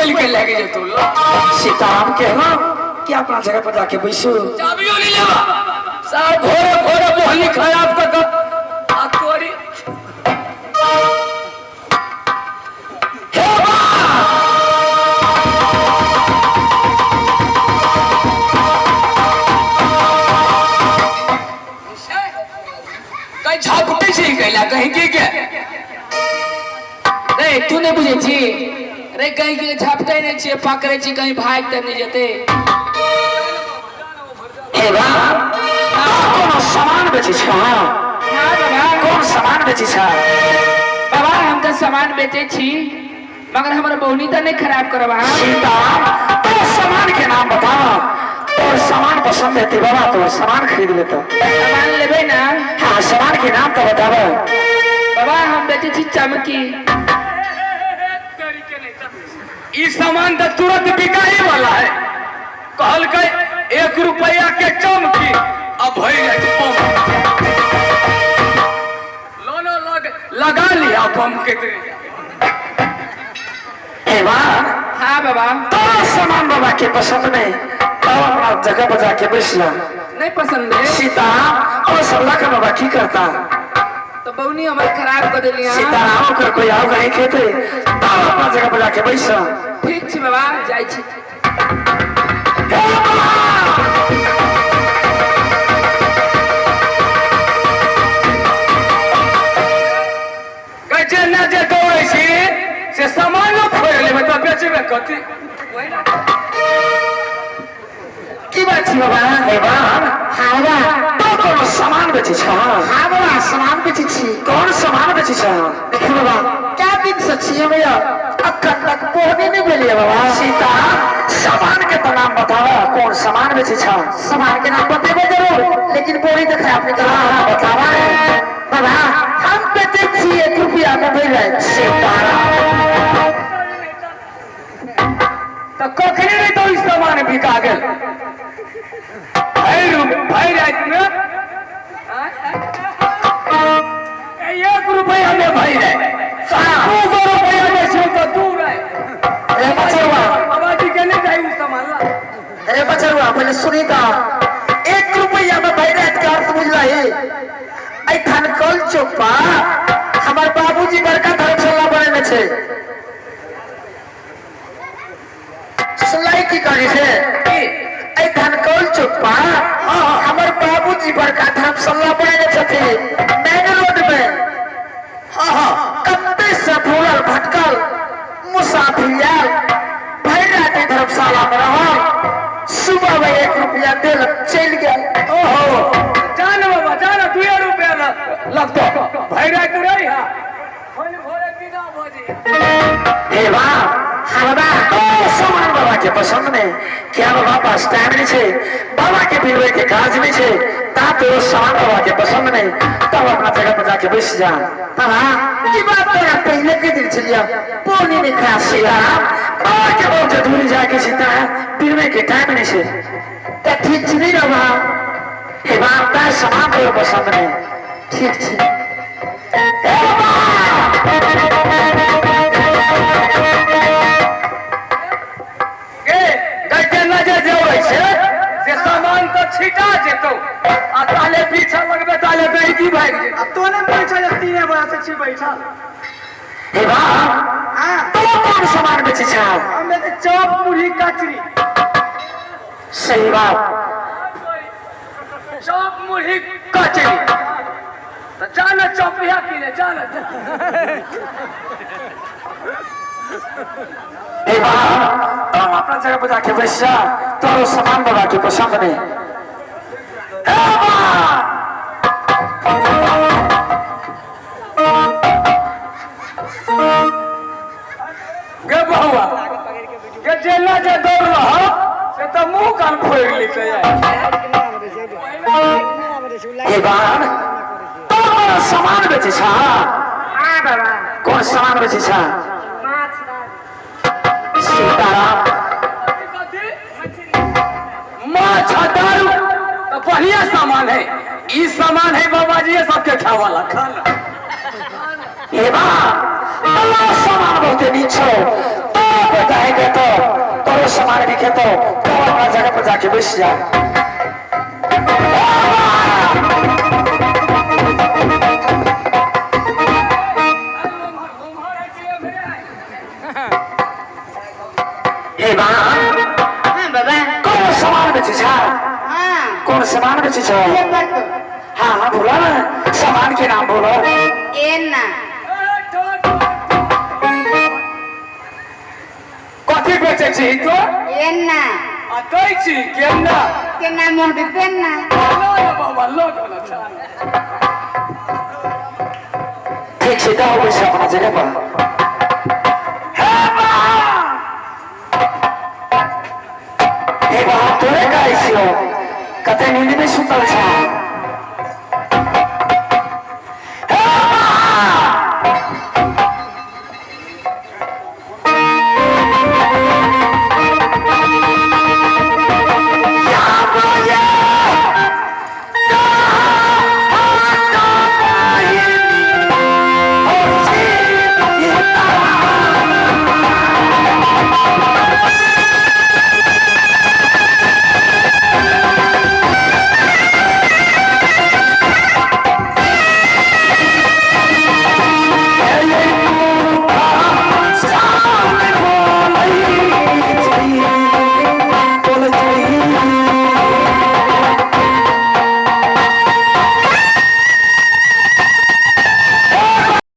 खोल के लगे जेतौ लो। सीताराम कहला कि अपना जगह पर जाके बैसू। चाबियो नहीं लेबा साहब, भोरे भोरे बोहनी खराब कर कर आ तोरी। हे बा कहीं झापटे छी कैला कहीं की के रे तू नहीं बुझे छी रे, कहीं के झपटे नहीं छिए, पकड़े छी कहीं भाग त नहीं जेते। हे बा तो कोनो सामान बेचै छ? हाँ बाबा। कोन सामान बेचै छ? बाबा हम तो सामान बेचे छी, मगर हमर बोनी तो नहीं खराब करब। हाँ सीताराम, तो सामान के नाम बता, तोर सामान पसंद हेतै बाबा तो सामान खरीद लेता। सामान लेबे ना? हाँ, सामान के नाम तो बताब। बाबा हम बेचे छी चमकी। ई सामान तो तुरंत बिकाई वाला है। कहलकै 1 रुपया के चमकी, अब भरि जाय छै पंप। लोनो लग लगा लिया पंप के। हे बा। हाँ बाबा। तो सामान बाबा के पसंद नहीं, तब अपना जगह पर जाके बैस जा। नहीं पसंद है? सीताराम और सब लखन बाबा की करता? तो बौनी हमारे खराब कर दिली। हाँ सीताराम ओकर कोई आओ कहीं खेते, तब अपना जगह पर जाके बैस जा। ठीक छी बाबा, जाइ छी। हे बाबा! कहै छै ने जे दौड़ै छी से सामानो फोड़ि लेबै तऽ बेचबै कथी? की बात छी बाबा? हे बा। हाँ बाबा। तो कोनो सामान बेचै छ? हाँ बाबा, सामान बेचै छी। कौन सामान बेचै छ? देखियौ बाबा, क्या दिन से छियै भैया, अखन तक बोहनी नहीं भेलियै बाबा। सीता, सामान के तो नाम बतावा, कौन सामान बेचै छ? सामान के नाम बतेबै जरूर, लेकिन बोरी तो खराब नहीं करब। हाँ, बतावा। बाबा हम बेचै छी 1 रुपया में भरि राति। सीताराम। तऽ कखनी नहि तऽ ई सामान बिका गेल भरि रातिमे 1 रुपया में भरि राति, 2 रुपया में छै तऽ 2 राति। अरे बचरुआ। बाबाजी के नहि चाही ओ सामान ला। अरे बचरुआ, पहले सुनी तो, 1 रुपया में भरि राति के अर्थ बुझलही? एठान कल चौपा हमर बाबूजी बड़का धर्मशाला बनेने छै। सुनलाई की कहै छै? एठान कल चौपा हमर बाबूजी बड़का धर्मशाला बनेने छथिन मेन रोड में। हाँ हाँ। कत्ते से भूलल भटकल मुसाफिर आयल, भरि राति धर्मशाला में रहल, सुबह में 1 रुपया देलक, चलि गेल। ओहो, जान बाबा जान, 2 रुपया लगतो, भरि राति रही। हा भोरे विदा भऽ जइहे। हे बा। हाँ बाबा। तो सामान बाबा के पसंद नहीं, क्या बाबा पास टाइम नहीं छे, बाबा के पिलवे के काज नहीं छे, ता तो सामान बाबा के पसंद नहीं, तब अपना जगह पर जाके बैस जा। बाबा ई बात तोरा पहले के दिन छलिया, बोनी नहीं खराब। सीताराम, बाबा के बहुत दूरी जाके सीता पिलवे के टाइम नहीं छे। तऽ ठीक छी नहीं बाबा? हे बाप, ता सामान तो पसंद नहीं। ठीक छी। हे बाबा! गे गइते नजर जे अबै छै से सामान तऽ छिटा जेतौ, आ ताले पीछा लगबे ताले गहिकी भागि जेतौ। आ तो नहीं बैठल, 3 बजे से छी बैठल। हे बा। हाँ। तो कौन सामान बेचै छ? हम बेचै चॉप मुरही कचरी। सही बात। चॉप मुरही कचरी तऽ जा ने चॉपिया पी ले, जा ने। हे बा, तुम अपना जगह पर जाके बैस जा, तोरो सामान बाबा के पसंद नहीं। हे बा! गे बहुआ गे, जेना जे दौड़ रह से तऽ मुँह कान फोड़ि लेतै। हे बा, तो कोन सामान बेचै छ? हाँ बाबा। कौन सामान बेचै छ? माछ दाल। सीताराम। माछ आ दारू तऽ बढ़िया सामान है, ई सामान है बाबाजी सबके खाए वाला खाना। हे बा, तोरा सामान बहुते नीक छौ, तो बेटा है के तो दिखेतो तो अपना जगह पर जाके बैस जा। हे बा। हाँ बाबा। कौन सामान बेचे छा? हाँ। कौन सामान बेचे छा? ये बात तो। हाँ हाँ बोला ना, सामान के नाम बोलो। एना। कथी बेचे छी तो? एना। आ दै छी केना? केना मोह देते ना? लो लो बाबा लो लो। ठीक छै, तो बैस अपना जगह पर। हे बा, हे बा, तोरे कहै छियौ, कते नींद में सुतल छा?